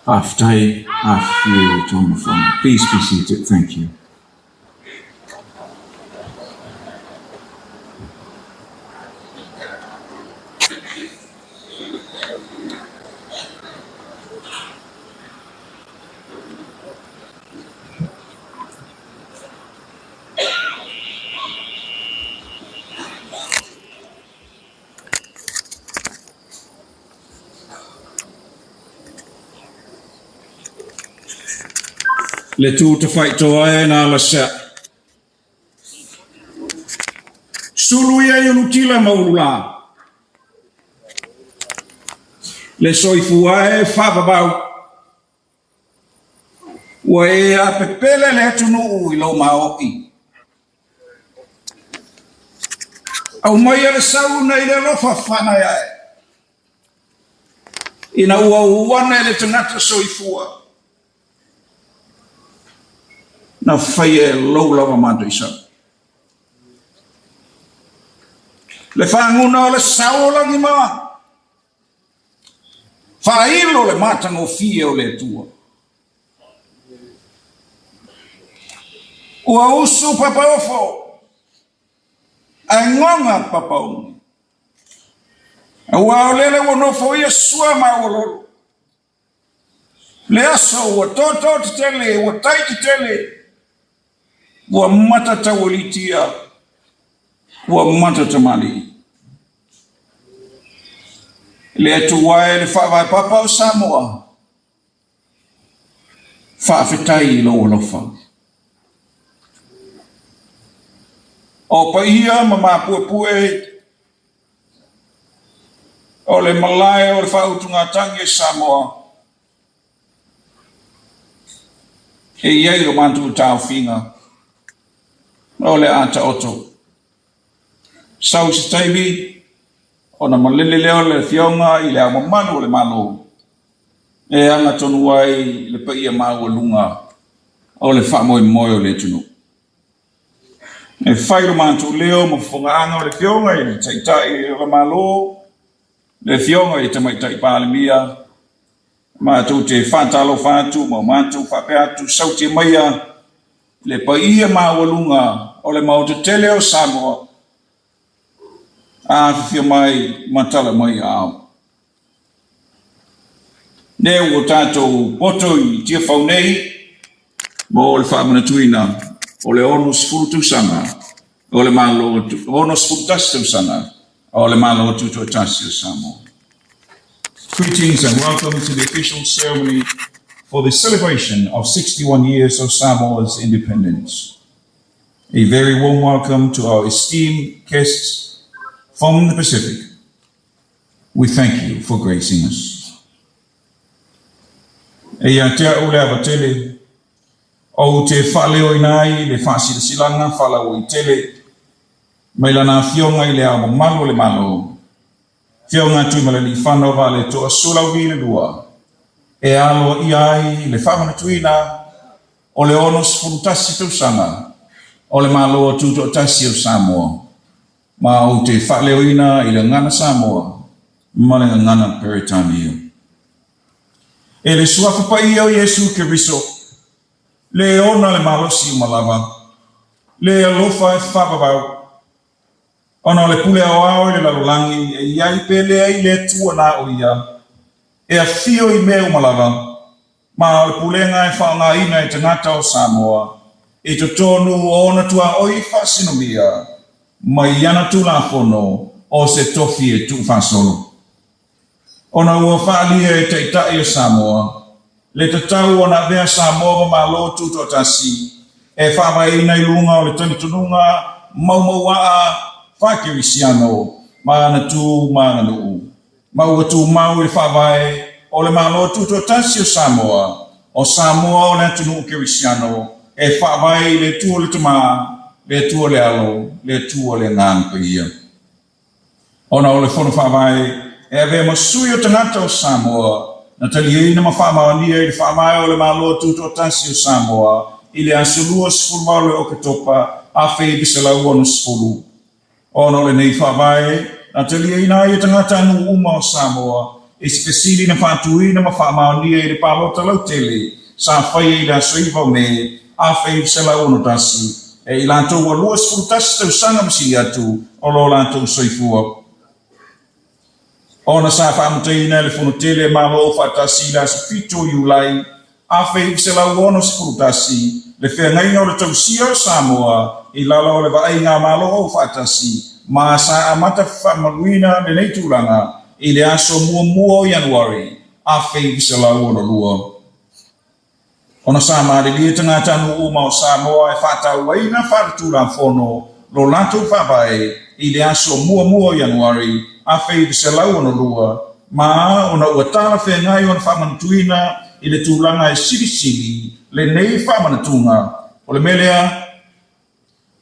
Faafetai, afifio i outou nofoaga. Please be seated. Thank you. Le tu tafaitoa e na ala sea. Sulu ia i ulutila ma ululā. Le soifua e faavavau. Ua e apepele le atunuu i lou maoʻi. Aumaia le sauna i le alofa faanaeae. Ina ua uana e le tagata soifua, na faia e lou lava mataisau. Le faguna o le sao o lagi ma faailo le matagofie o le Atua. Ua usu papaofo, ae goga papaogi. Aua o lele ua nofoia sua maualolo. Le aso ua toto tetele, ua tai tetele, ua mata taualitia, ua mata tamalii. Le Atua e le faavae papa o Samoa, faafetai i lou alofa. O paia ma mapuepue o le malae o le faautugatagi e Samoa, e i ai lo matou taofiga o le a taoto. Sau se taimi ona malele lea o le Afioga i Le Ao Mamalu o le Malo e aga tonu ai le paia maualuga o le faamoemoe o le atunuu. E fai lo matou leo ma fofogaaga o le Afioga i le Taitai o le Malo, le Afioga i le Tamaitai Palemia, matou te faatalofa atu ma matou faapea atu, sautia maia le paia maualuga o le Maota tele o Samoa, afifio mai ma tala mai aao. Lea ua tatou poto i Tiafau nei mo le faamanatuina o le 60 tausaga o le Malo, 61 tausaga o le Malo Tutoatasi o Samoa. Greetings and welcome to the official ceremony for the celebration of 61 years of Samoa's independence. A very warm welcome to our esteemed guests from the Pacific. We thank you for gracing us. E ia te au le ava tele, ou te faaleoina ai le faasilasilaga faalauaitele mai lana Afioga i Le Ao Mamalu o le Malo, Afioga Tuimalealiifano Vaaletoa Sualauvi II, e aloaia ai le faamanatuina o le 61 tausaga o le Malo Tutoatasi o Samoa, ma ou te faaleoina i le gagana Samoa ma le gagana Peretania. E le Suafa Paia o Iesu Keriso, le ona le malosi uma lava, le alofa e faavavau, ona o le pule aoao i le lalolagi e i ai pe leai le Atua na o ia, e afio i mea uma lava, ma o le pulega e faaaogaina e tagata o Samoa i totonu o ona tuaoi faasinomia mai ana Tulafono o se tofi e tuufaasolo. Ona ua faaalia e Taitai o Samoa le tatau ona avea Samoa ma Malo Tutoatasi e faavaeina i luga o le talitonuga maumauaa faa-Kerisiano ma ana tu ma aganuu, ma ua tumau i le faavae o le Malo Tutoatasi o Samoa, o Samoa o le atunuu Kerisiano e faavae i le Atua o le Tama, le Atua o le Alo, le Atua o le Agaga Paia. Ona o le Fono Faavae e avea ma sui o tagata o Samoa, na taliaina ma faamaonia i le Faavae o le Malo Tutoatasi o Samoa i le aso 28 o Oketopa 1960. Ona o lenei Faavae, na taliaina ai e tagatanuu uma o Samoa I se fesili na faatuina ma faamaonia i le palota lautele sa faia i le aso 9 o Me 1961, e i latou ua 21 tausaga ma sili atu o lo latou soifua. Ona sa faamutaina e le Fono Tele a Malo Aufaatasi i le aso 7 o Iulai 1961 le feagaiga o le tausia o Samoa i lalo o le vaaiga a Malo Aufaatasi ma sa amata faamamaluina lenei tulaga i le aso muamua o Ianuari 1962. Ona sa malilie tagatanuu uma o Samoa e faatauaina faaletulafono lo latou faavae i le aso muamua o Ianuari 1962, ma ona ua talafeagai ona faamanatuina i le tulaga e silisili lenei faamanatuga, o le mea lea,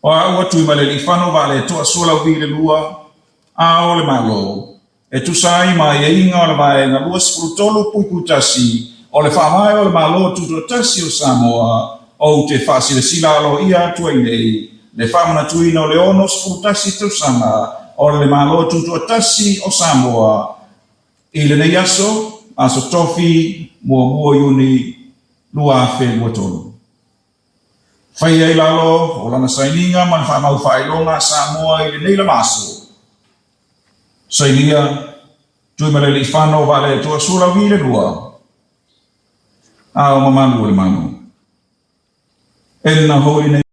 o a ua Tuimalealiifano Vaaletoa Sualauvi le 2 Ao o le Malo, e tusa ai ma aiaiga o le Vaega 23.1 o le Faavae o le Malo Tutoatasi o Samoa, ou te faasilasila aloaia atu ai nei le faamanatuina o le 61 tausaga o le Malo Tutoatasi o Samoa i lenei aso, Aso Tofi 1 Iuni 2023. Faia i lalo o lana sainiga ma le faamau faailoga a Samoa i lenei lava aso. Sainia, Tuimalealiifano Vaaletoa Sualauvi le 2. Ao mamalu o le Malo. Enna holy name.